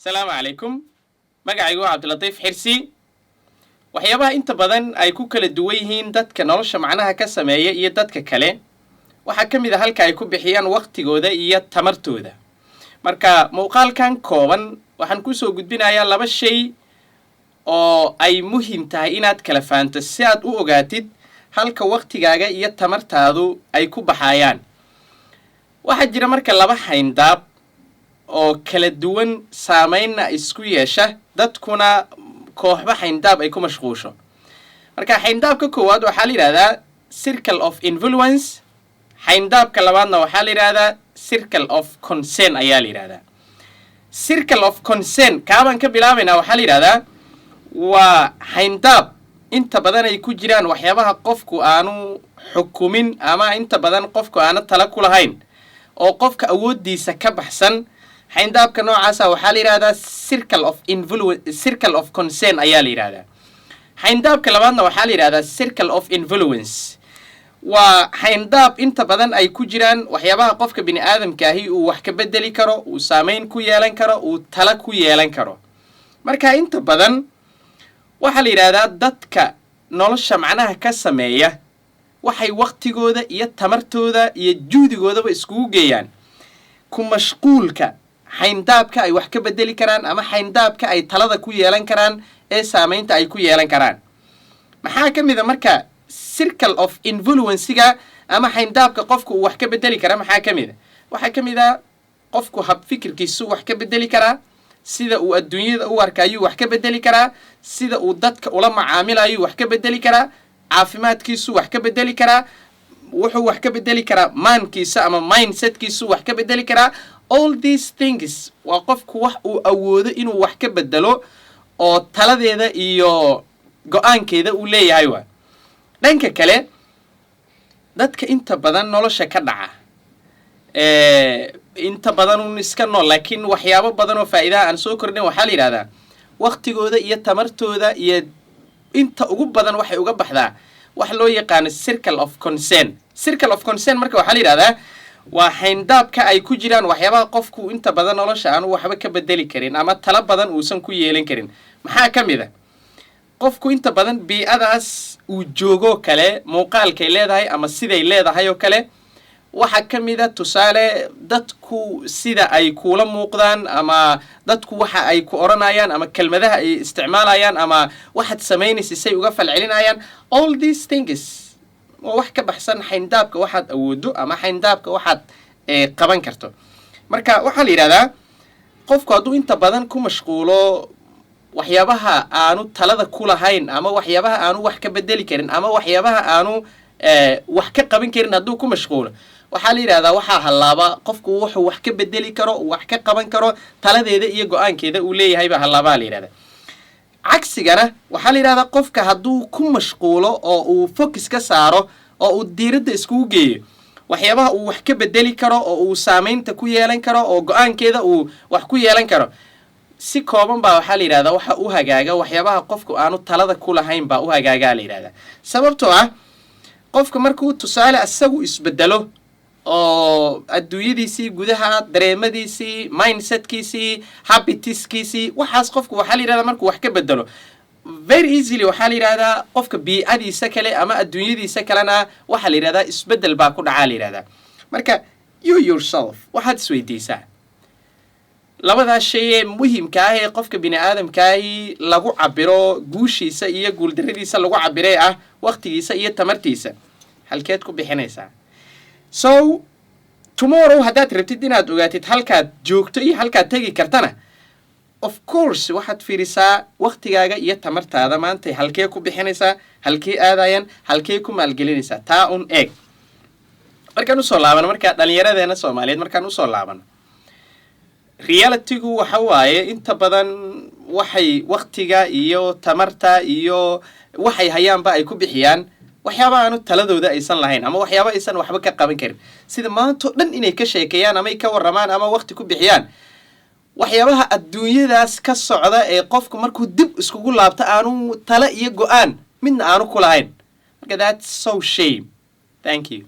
Asalaamu calaykum. Magacaygu waa Cabdilatiif Xirsi. Waxyaabaha inta badan ay ku kala duwan yihiin dadka nolosha macnaha ka sameeya iyo dadka kale waxaa ka mid a halka ay ku bixiyaan waktigooda iyo tamartooda. Marka muuqaalkan kooban waxaan kusoo gudbinayaa laba shay oo ay muhiim tahay inaad kala fahanto si aad u ogaatid halka waktigaaga iyo tamartaadu ay ku baxayaan. Waxaa jira marka laba xayndaab oo kala duwan, saameynna isku yeesha, dadkuna kooxba xayndaab ay ku mashquusho. Marka xayndaabka koowaad waxaa la yidhahdaa circle of influence, xayndaabka labaadna waxaa la yidhahdaa circle of concern ayaa la yidhahdaa. Circle of concern kaabaan ka bilaabaynaa. Waxaa la yidhahdaa waa xayndaab inta badan ay ku jiraan waxyaabaha qofku aanu xukumin ama inta badan qofku aanu tala ku lahayn oo qofka awooddiisa ka baxsan. Xayndaabka noocaasa waxaa la yidhahdaa circle of influence, circle of concern ayaa la yidhahdaa. Xayndaabka labaadna waxaa la yidhahdaa circle of influence. Waa xayndaab inta badan ay ku jiraan waxyaabaha qofka bini aadamkaahi uu wax ka bedeli karo, uu saameyn ku yeelan karo, uu tala ku yeelan karo. Marka inta badan waxaa la yidhahdaa dadka nolosha macnaha ka sameeya waxay waktigooda iyo tamartooda iyo juhdigoodaba iskugu geeyaan ku mashquulka xayndaabka ay wax ka bedeli karaan ama xayndaabka ay talada ku yeelan karaan ee saameynta ay ku yeelan karaan. Maxaa ka mid a marka circle of influence-ga ama xayndaabka qofku uu wax ka bedeli kara? Maxaa ka mid a? Waxaa ka mid a qofku hab fikirkiisu wax ka bedeli karaa, sida uu adduunyada u arka ayuu wax ka bedeli karaa, sida uu dadka ula macaamilayuu wax ka bedeli karaa, caafimaadkiisu wax ka bedeli karaa, wuxuu wax ka bedeli karaa maankiisa ama mindsetkiisu wax ka bedeli karaa. All these things waa qofku wax uu awoodo inuu wax ka bedelo oo taladeeda iyo go-aankeeda uu leeyahay. Waa dhanka kale, dadka inta badan nolosha ka dhaca, inta badan un iska nool, laakiin waxyaabo badan oo faa'iidaha aan soo kordhin, waxaa la yidhahdaa waktigooda iyo tamartooda iyo inta ugu badan waxay uga baxdaa wax loo yaqaano circle of concern. Circle of concern marka waxaa la yidhahdaa waa xayndaabka ay ku jiraan waxyaabaha qofku inta badan nolosha aanu waxba ka bedeli karin ama talo badan uusan ku yeelan karin. Maxaa ka mid a? Qofku inta badan bii'adaas uu joogoo kale, muuqaalkay leedahay ama siday leedahay oo kale. Waxaa ka mid a tusaale dadku sida ay kuula muuqdaan ama dadku waxa ay ku odhanayaan ama kelmadaha ay isticmaalayaan ama waxaad samaynaysa say uga falcelinayaan. All these things waa wax ka baxsan xayndaabka waxaad awoodo ama xayndaabka waxaad qaban karto. Marka waxaa la yidhahdaa qofku hadduu inta badan ku mashquulo waxyaabaha aanu talada ku lahayn ama waxyaabaha aanu wax ka bedeli karin ama waxyaabaha aanu wax ka qaban karin hadduu ku mashquulo, waxaa la yidhahdaa waxaa hallaaba qofku wuxuu wax ka bedeli karo, wax ka qaban karo, taladeeda iyo go-aankeeda uu leeyahay baa hallaabaa la yidhahdaa. Cagsigana waxaa la yidhahdaa qofka hadduu ku mashquulo oo uu focus ka saaro oo uu diiradda iskugu geeyo waxyaabaha uu wax ka bedeli karo oo uu saameynta ku yeelan karo oo go-aankeeda uu wax ku yeelan karo, si kooban baa waxaa la yidhahdaa waxa u hagaaga waxyaabaha qofku aanu talada ku lahayn baa u hagaagaa la yidhahdaa. Sababtoo ah qofka markuu tusaale isagu isbedelo oo adduunyadiisii gudaha, dareemadiisii, mindsetkiisii, habitiskiisii, waxaas qofku waxaa la yidhahdaa markuu wax ka bedelo very easily, waxaa la yidhahdaa qofka bii'adiisa kale ama adduunyadiisa kalena waxaa la yidhahdaa isbeddel baa ku dhacaa la yidhahdaa. Marka you yourself waxaad isweydiisaa labadaas shay ee muhimka ah ee qofka bini aadamkaahi lagu cabiro guushiisa iyo guuldarradiisa lagu cabiree ah waktigiisa iyo tamartiisa, halkeed ku bixinaysaa? So tomorrow haddaad rabtid inaad ogaatid halkaad joogto iyo halkaad tegi kartana, of course waxaad fiirisaa waktigaaga iyo tamartaada maantay halkee ku bixinaysaa, halkee aadayaan, halkee ku maalgelinaysaa, taa un eeg. Markaan usoo laabano marka dhalinyaradeena Soomaaliyeed, markaan usoo laabano realitygu, waxa waaye inta badan waxay waktiga iyo tamarta iyo waxay hayaanba ay ku bixiyaan waxyaaba aanu taladooda aysan lahayn ama waxyaaba aysan waxba ka qaban karin, sida maantao dhan inay ka sheekeeyaan ama ay ka warramaan ama wakti ku bixiyaan waxyaabaha adduunyadaas ka socda ee qofku markuu dib iskugu laabto aanu talo iyo go-aan midna aanu ku lahayn. Marka that's so shame. Thank you.